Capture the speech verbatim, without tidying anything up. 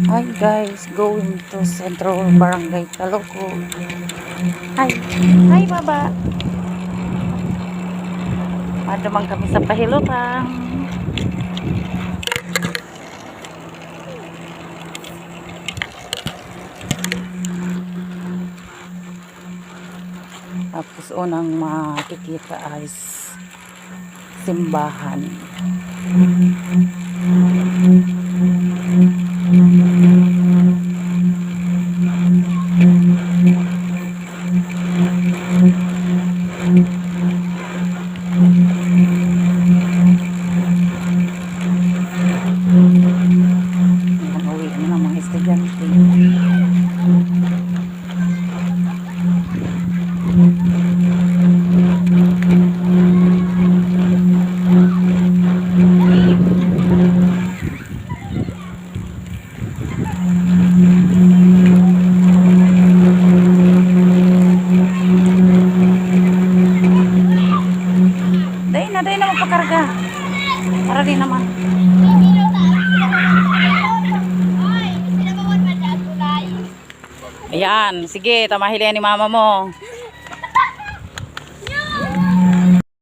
Hi guys, going to Central Barangay Caloocoog. Hi. Hi, baba. Maduman kami sa Pahilutang. Tapos unang makikita ay s-, simbahan. Ayan, uwi na ang mga estudyante. Dai na, dai na magpakarga. Para di naman. Ayan, sige, tamahili ni mama mo.